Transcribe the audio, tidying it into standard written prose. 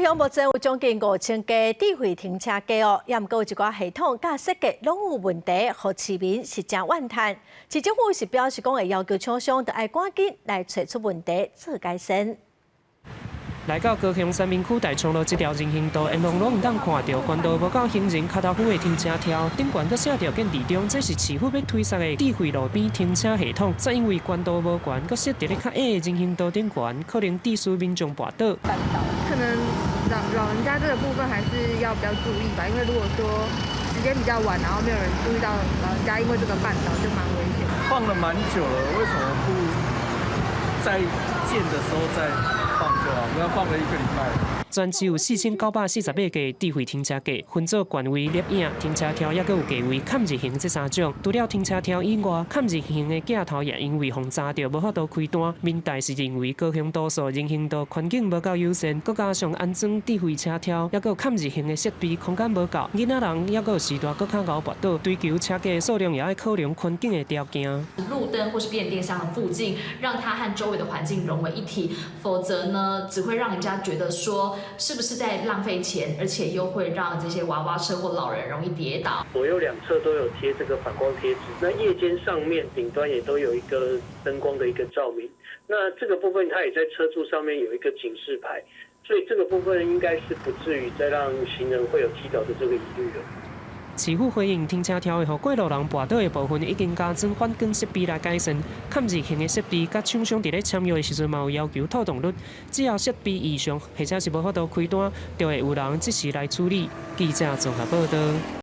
高雄目前有將近5000個智慧停車格哦，也毋過有一寡系統佮設計攏有問題，予市民是誠怨嘆。市政府是表示講會要求廠商著愛趕緊來揣出問題做改善。來到高雄三民區大昌路這條人行道，沿路攏會當看著懸度無夠行人跤頭趺的停車柱，頂懸閣寫著建置中，這是市府欲推捒的智慧路邊停車系統。煞因為懸度無懸，閣設佇咧較矮的人行道頂懸，可能致使民眾跋倒。可能老老人家這個部分還是要比較注意吧，因為如果說時間比較晚，然後沒有人注意到老人家因為這個絆倒，就蠻危險。放了蠻久了，為什麼不在建的時候再放就好？不要放了一個禮拜。全市有4948個智慧停車格，分做懸位、攝影、停車柱，抑閣有價位崁入型這三種。除了停車柱以外，崁入型的鏡頭也因為予砸著，無法度開單。民代是認為高雄多數人行道環境無夠友善，閣加上安裝智慧車柱，抑閣崁入型的設備空間無夠，囡仔人抑閣有時段閣較𠢕跋倒，追求車格數量也愛考量環境的條件。路燈或是變電箱的附近，讓它和周圍的環境融為一體，否則呢，只會讓人家覺得說，是不是在浪費錢，而且又會讓這些娃娃車或老人容易跌倒。左右兩側都有貼這個反光貼紙，那夜間上面頂端也都有一個燈光的一個照明。那這個部分它也在車柱上面有一個警示牌，所以這個部分應該是不至於再讓行人會有踢倒的這個疑慮了。市府回應停車柱會予過路人跋倒的部分，已經加裝反光設備來改善。崁入型的設備，佮廠商佇咧簽約的時陣嘛有要求透動率，只要設備異常或者是無法度開單，就會有人即時來處理。記者綜合報導。